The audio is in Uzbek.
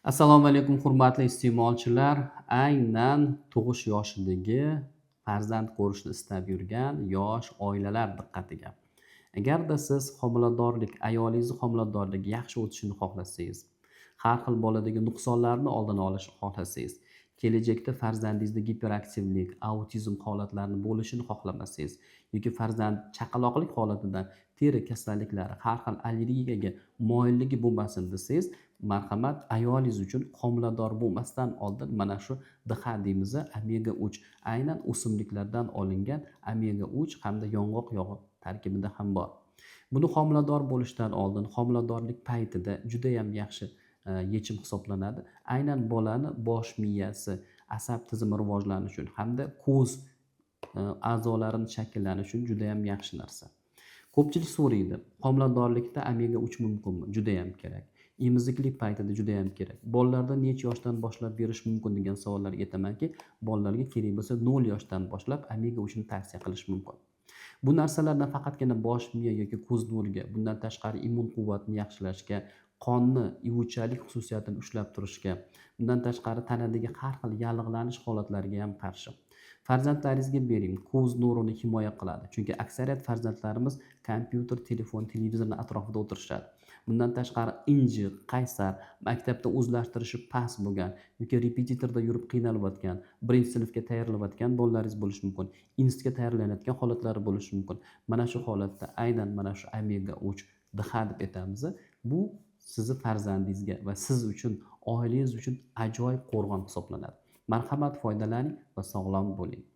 Assalomu alaykum, hurmatli iste'molchilar. Aynan tug'ish yoshidagi farzand ko'rishni istab yurgan yosh oilalar diqqatiga. Agarda siz homiladorlik, ayolingizni homiladorligi yaxshi o'tishini xohlasangiz, har xil boladagi nuqsonlarni oldini olishni xohlasangiz, kelajakda farzandingizda giperaktivlik, autizm holatlarini bo'lishini xohlamasangiz yoki farzand chaqaloqlik holatidan teri kasalliklari, har xil allergiyaga moyilligi bo'lmasin desangiz, marhamat, ayolingiz uchun homilador bo'lmasdan oldin mana shu DHA deymiz, omega 3, aynan o'simliklardan olingan omega 3 hamda yong'oq yog'i tarkibida ham bor. Buni homilador bo'lishdan oldin, homiladorlik paytida judayam yaxshi yechim hisoblanadi. Aynan bolani bosh miyasi, asab tizimi rivojlanishi uchun hamda ko'z a'zolarini shakllanishi uchun judayam yaxshi narsa. Ko'pchilik so'raydi, homiladorlikda omega 3 mumkinmi? Judayam kerak. Emiziklik paytida judayam kerak. Bolalarda necha yoshdan boshlab berish mumkin degan savollarga aytamanki, bolalarga kerak bo'lsa 0 yoshdan boshlab omega 3 ni tavsiya qilish mumkin. Bu narsalar nafaqatgina bosh miya yoki ko'z nuriga, bundan tashqari immun quvvatni yaxshilashga, qonni ivuvchanlik xususiyatini ushlab turishga, bundan tashqari tanadagi har xil yallig'lanish holatlariga ham qarshi. Farzandlaringizga bering, ko'z nurini himoya qiladi. Chunki aksariyat farzandlarimiz kompyuter, telefon, televizorni atrofida o'tirishadi. Bundan tashqari injiq, qaysar, maktabda o'zlashtirishi past bo'lgan yoki repetitorda yurib qiynalayotgan, birinchi sinfga tayyorlayotgan bolalaringiz bo'lishi mumkin, institutga tayyorlanayotgan holatlari bo'lishi mumkin. Mana shu holatda aynan mana shu omega 3 DHA deb aytamiz. Bu sizni farzandingizga va siz uchun, oilangiz uchun ajoyib qo'rg'on hisoblanadi. Marhamat, foydalaning va sog'lom bo'ling.